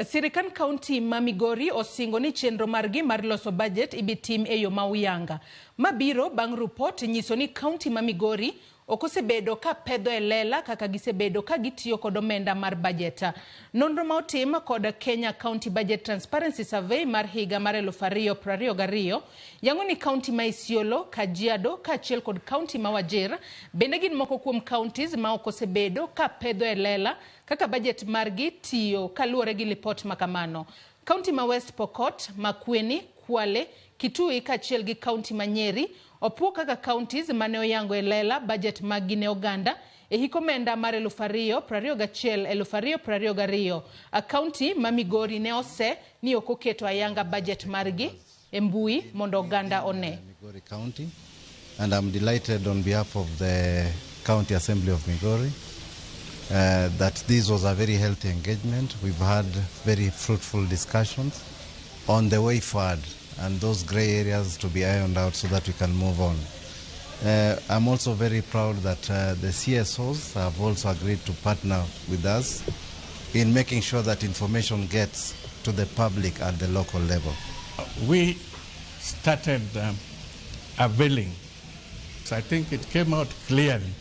Sirikand kaunti ma Migori osingo ni chenro margi mar loso bajet ibi tim e yo ma uyanga. Ma biro bang' rupot nyiso ni kaunti ma Migori ok osebedo ka pedho e lela kaka gisebedo ka gitiyo kod omenda mar bajet. Nonro ma otim kod Kenya County Budget Transparency Survey mar higa mar 2022 yango ni kaunti ma Isiolo, Kajiado kaachiel kod kaunti ma Wajir bende gin moko kuom counties ma ok osebedo ka pedho e lela kaka bajet margi tiyo kaluwore gi lipot ma kamano. Kaunti ma West Pokot, Makueni, Kwale, Kitui kaachiel gi kaunti ma Nyeri opuo kaka counties mane oyango e lela bajet maggi ne oganda e hik omenda mar 2021 2022. Kaunti ma Migori ne ose ni ok oketo ayanga bajet margi e mbui mondo oganda one. Migori County, and I'm delighted on behalf of the County Assembly of Migori that this was a very healthy engagement. We've had very fruitful discussions on the way forward and those grey areas to be ironed out so that we can move on. I'm also very proud that the CSOs have also agreed to partner with us in making sure that information gets to the public at the local level. We started availing. So I think it came out clearly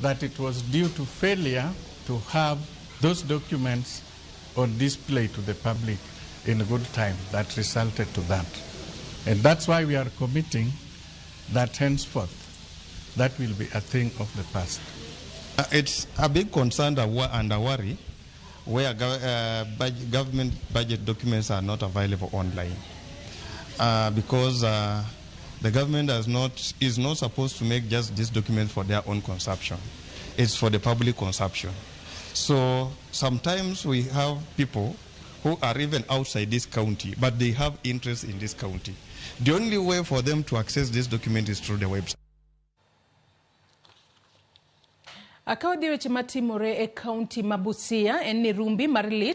that it was due to failure to have those documents on display to the public in good time that resulted to that. And that's why we are committing that henceforth that will be a thing of the past. It's a big concern and a worry where government budget documents are not available online, because the government is not supposed to make just this document for their own consumption. It's for the public consumption. So sometimes we have people who are even outside this county, but they have interest in this county. The only way for them to access this document is through the website. Ka wadhi weche matimore e kaunti ma Busia en ni rumbi mar lit